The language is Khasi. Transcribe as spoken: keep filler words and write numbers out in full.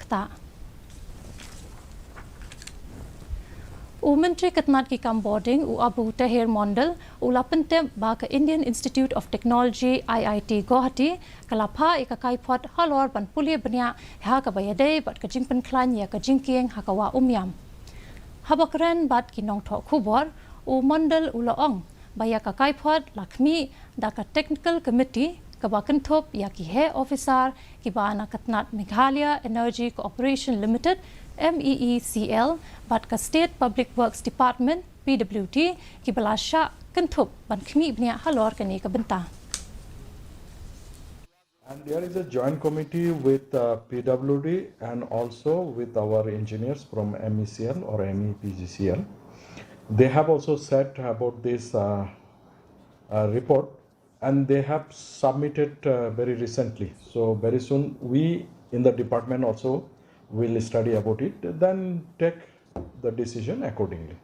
Ta. U Myntri ka tnat ki kam bording, u Abu Taher Mondal, u la pyntip ba ka Indian Institute of Technology, I I T Guwahati, ka la phah ïa ka kaiphod halor ban pule bniah ha kaba ïadei bad ka jingpynkhlaiñ ïa ka jingkieng ha ka wah Umiam. Haba kren bad ki nongthoh khubor, u Mondal u la ong ba ïa ka kaiphod la khmih da ka technical committee kaba kynthup ïa ki heh officer kiba na ka tnat Meghalaya Energy Corporation Limited, M E E C L, bad ka State Public Works Department, P W D, kiba la shah kynthup ban khmih bniah halor kane ka bynta. And there is a joint committee with uh, P W D and also with our engineers from M E C L or M E P G C L. They have also said about this uh, uh, report, and they have submitted uh, very recently. So very soon, we in the department also will study about it, then take the decision accordingly.